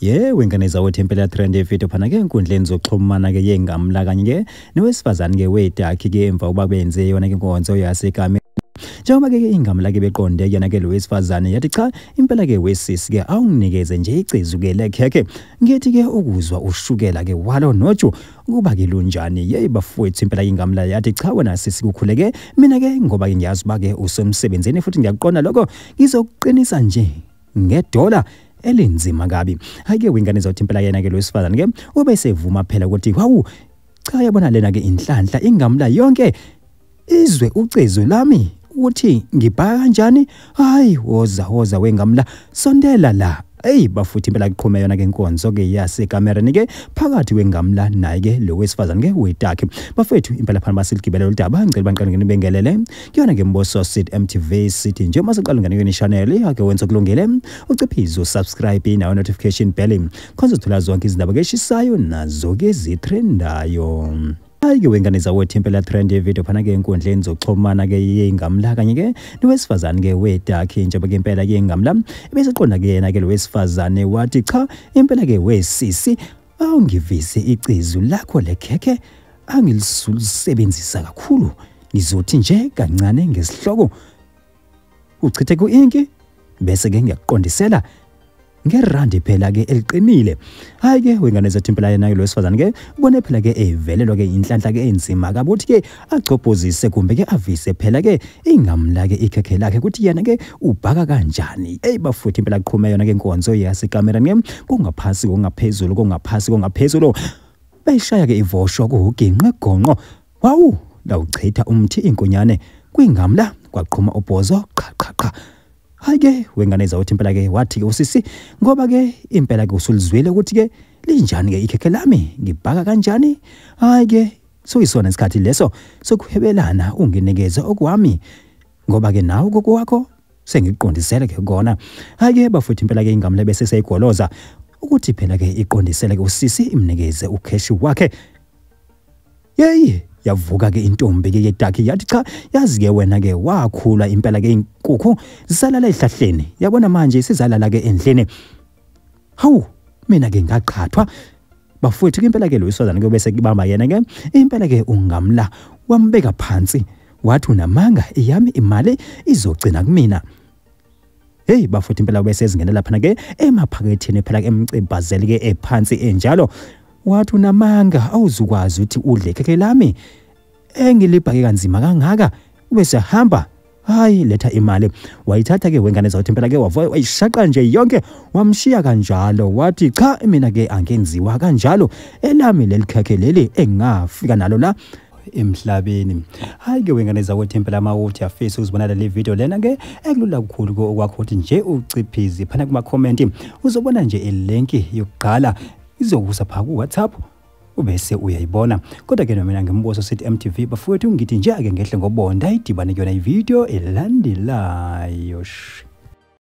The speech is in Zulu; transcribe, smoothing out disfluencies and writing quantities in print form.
Yewe ingane zawethu impela trend yevideo phana ke enkundleni zokuxhumana ke yengamla kanye ke nowesifazane ke wedakhi ke emva uba benze yona ke inkonzo yasekameni. Njengoba ke ingamla ke beqonde yena ke lo wesifazane yathi cha impela ke wesisi ke awunginikeze nje icezu ke lekhekhe ngithi ke ukuzwa ushukela ke walo noju kuba ke lunjani. Yeyi bafowethu impela ingamla yathi cha wena sisi kukhuleke mina ke ngoba ke ngiyazi uba ke usemsebenzini futhi ngiyakuqonda lokho ngizokuqinisa nje ngedola elinzima kabi. Hayi ke wengane zawuthi impela yena ke lo wesifazane ke ubesevuma phela ukuthi hawu cha yabona lena ke inhlanhla ingamla yonke izwe ucezu lami ukuthi ngibhaka kanjani. Hayi woza woza wengamla sondela la. Eyi bafuthi impela kuqhume yona ke inkonzo ke yasekamereni ke phakathi kwengamla naye ke lo wesifazane ke wedakhe. Bafethu impela phana basiligibele lolu daba ngicela banqale ngibengelele kuyona ke Mboso City MTV City nje masiqala ngane kweni channel ake wenza kulungile uciphize usubscribe nawo notification bell khonze uthola zonke izindaba ke eshisayo nazo ke zitrendayo. Hayi ke wengane zawethu impela trend yevideo phana ke enkundleni zokuxhumana ke yengamla kanye ke nowesifazane ke wedakhi njengoba ke impela ke yengamla ebeseqonda ke yena ke lo wesifazane wathi cha impela ke wesisi awungivise icezu lakho lekhekhe angilisebenzisa kakhulu ngizothi nje kancane ngesihloko uchithe ku-inki bese ke ngiyakuqondisela ngerandi phela ke eliqinile. Hayi ke wengane zethu impela yena lo wesifazane ke ubone phela ke evelelwa ke inhlanhla ke enzima kabi ukuthi ke achobhozise kumbe ke avise phela ke ingamla ke ikhekhe lakhe ukuthi yena ke ubhaka kanjani. Eyi bafuthi impela kuqhume yona ke inkonzo yasekamereni ke kungaphasi kongaphezulu kungaphasi kongaphezulu beyishaya ke ivosho kuginqe gonqo wawu lawuchitha umthi inkonyane kwingamla kwaqhuma ubhozo qha qha qha. Hayi ke wengane zawuthi impela ke wathi ke usisi ngoba ke impela ke usulizwile ukuthi ke linjani ke ikhekhe lami ngibhaka kanjani. Hayi ke sokuyisona isikhathi leso sokuhebelana unginikeze okwami ngoba ke nawe kokwakho sengiqondisele ke kona. Hayi ke bafuthi impela ke ingamla bese seyigoloza ukuthi phela ke iqondisele ke usisi imnikeze ukheshi wakhe. Yeyi yavuka ke intombi ke yedakhi yathi cha yazi ke wena ke wakhula impela ke inkukhu zisalala ehlahleni yabona manje sizalala ke endlini. Hawu mina ke ngaqhathwa bafowethu ke impela ke lo wesifazane ke bese kibamba yena ke impela ke ungamla wambeka phansi wathi unamanga eyami imali izogcina kumina. Hey bafowethu impela bese ezingenela phana ke emaphaketheni phela ke emcibhazeli ke ephansi enjalo wathi unamanga awuzukwazi ukuthi udle ikhekhe lami engilibhake kanzima kangaka ubese hamba. Hayi letha imali. Wayithatha ke wengane zawuthi impela ke wavoya wayishaqa nje yonke wamshiya kanjalo wathi cha mina ke angenziwa kanjalo elami leli khekhe leli engafika nalo la emhlabeni. Hayi ke wengane zawethu impela mawuthi afisa ukuzibonela le video lena ke ekulula kakhulu okwakho ukuthi nje uciphize phana kuma comment uzobona nje ilinki yokuqala izokusa pha ku WhatsApp ubese uyayibona. Kodwa ke mina ngeMboso City MTV bafowethu ngithi nje ake ngehle ngobonda idibane kuyona ivideo elandelayo.